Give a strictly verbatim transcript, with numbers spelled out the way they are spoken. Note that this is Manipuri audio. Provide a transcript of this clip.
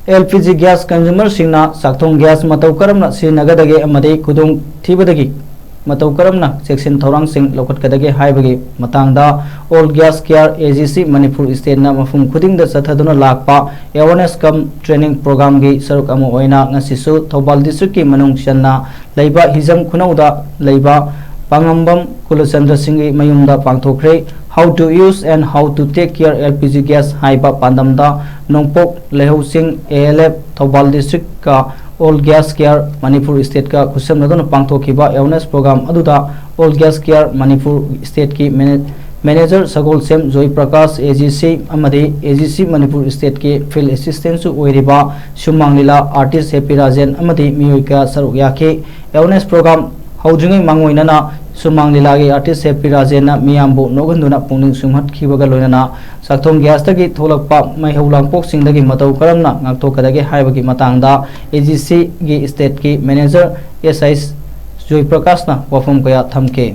ꯑꯦꯜ ꯄꯤ ꯖꯤ ꯒ꯭ꯌꯥꯁ ꯀꯟꯖꯨꯃꯔꯁꯤꯡꯅ ꯆꯥꯛꯊꯣꯡ ꯒ꯭ꯌꯥꯁ ꯃꯇꯧ ꯀꯔꯝꯅ ꯁꯤꯖꯤꯟꯅꯒꯗꯒꯦ ꯑꯃꯗꯤ ꯈꯨꯗꯣꯡ ꯊꯤꯕꯗꯒꯤ ꯃꯇꯧ ꯀꯔꯝꯅ ꯆꯦꯛꯁꯤꯟ ꯊꯧꯔꯥꯡꯁꯤꯡ ꯂꯧꯈꯠꯀꯗꯒꯦ ꯍꯥꯏꯕꯒꯤ ꯃꯇꯥꯡꯗ All Gas Care A G C Manipur ꯏꯁꯇꯦꯠꯅ ꯃꯐꯝ ꯈꯨꯗꯤꯡꯗ ꯆꯠꯊꯗꯨꯅ ꯂꯥꯛꯄ ꯑꯦꯋꯥꯔꯅꯦꯁ ꯀꯝ ꯇ꯭ꯔꯦꯅꯤꯡ ꯄ꯭ꯔꯣꯒ꯭ꯔꯥꯝꯒꯤ ꯁꯔꯨꯛ ꯑꯃ ꯑꯣꯏꯅ ꯉꯁꯤꯁꯨ ꯊꯧꯕꯥꯜ ꯗꯤꯁꯇ꯭ꯔꯤꯛꯀꯤ ꯃꯅꯨꯡ ꯆꯟꯅ ꯂꯩꯕ ꯍꯤꯖꯝ ꯈꯨꯅꯧꯗ ꯂꯩꯕ ꯄꯥꯉꯝꯕꯝ ꯀꯨꯂꯆꯟꯗ꯭ꯔ ꯁꯤꯡꯒꯤ ꯃꯌꯨꯝꯗ ꯄꯥꯡꯊꯣꯛꯈ꯭ꯔꯦ꯫ How to use and how to take care L P G gas ꯍꯥꯏꯕ ꯄꯥꯟꯗꯝꯗ ꯅꯣꯡꯄꯣꯛ ꯂꯩꯍꯧꯁꯤꯡ A L F Thoubal ꯗꯤꯁꯇ꯭ꯔꯤꯛꯀ All Gas Care Manipur ꯏꯁꯇꯦꯠꯀ ꯈꯨꯠꯁꯝꯅꯗꯨꯅ ꯄꯥꯡꯊꯣꯛꯈꯤꯕ ꯑꯦꯋꯥꯔꯅꯦꯁ ꯄ꯭ꯔꯣꯒ꯭ꯔꯥꯝ ꯑꯗꯨꯗ All Gas Care ꯃꯅꯤꯄꯨꯔ ꯏꯁꯇꯦꯠꯀꯤ ꯃꯦꯅꯦ-, manager Sagolsem Joy Prakash, A G C ꯑꯃꯗꯤ A G C ꯃꯅꯤꯄꯨꯔ ꯏꯁꯇꯦꯠꯀꯤ ꯐꯤꯜꯗ ꯑꯦꯁꯤꯁꯇꯦꯟꯁꯨ ꯑꯣꯏꯔꯤꯕ ꯁꯨꯃꯥꯡ ꯂꯤꯂꯥ ꯑꯥꯔꯇꯤꯁ ꯍꯦꯄꯤ ꯔꯥꯖꯦꯟ ꯑꯃꯗꯤ ꯃꯤꯑꯣꯏ ꯀꯌꯥ ꯁꯔꯨꯛ ꯌꯥꯈꯤ꯫ ꯑꯦꯋꯥꯔꯅꯦꯁ ꯄ꯭ꯔꯣꯒ꯭ꯔꯥꯝ ꯍꯧꯗ꯭ꯔꯤꯉꯩ ꯃꯥꯡꯑꯣꯏꯅꯅ ꯁꯨꯃꯥꯡ ꯂꯤꯂꯥꯒꯤ ꯑꯥꯔꯇꯤꯁ ꯍꯦꯄꯤ ꯔꯥꯖꯦꯟꯅ ꯃꯤꯌꯥꯝꯕꯨ ꯅꯣꯛꯍꯟꯗꯨꯅ ꯄꯨꯛꯅꯤꯡ ꯁꯨꯝꯍꯠꯈꯤꯕꯒ ꯂꯣꯏꯅꯅ ꯆꯥꯛꯊꯣꯡ ꯒ꯭ꯌꯥꯁꯇꯒꯤ ꯊꯣꯛꯂꯛꯄ ꯃꯩꯍꯧ ꯂꯥꯡꯄꯣꯛꯁꯤꯡꯗꯒꯤ ꯃꯇꯧ ꯀꯔꯝꯅ ꯉꯥꯛꯊꯣꯛꯀꯗꯒꯦ ꯍꯥꯏꯕꯒꯤ ꯃꯇꯥꯡꯗ A G C ꯒꯤ ꯏꯁꯇꯦꯠꯀꯤ ꯃꯦꯅꯦꯖꯔ S I ꯖꯣꯏ ꯄ꯭ꯔꯀꯥꯁꯅ ꯋꯥꯐꯝ ꯀꯌꯥ ꯊꯝꯈꯤ꯫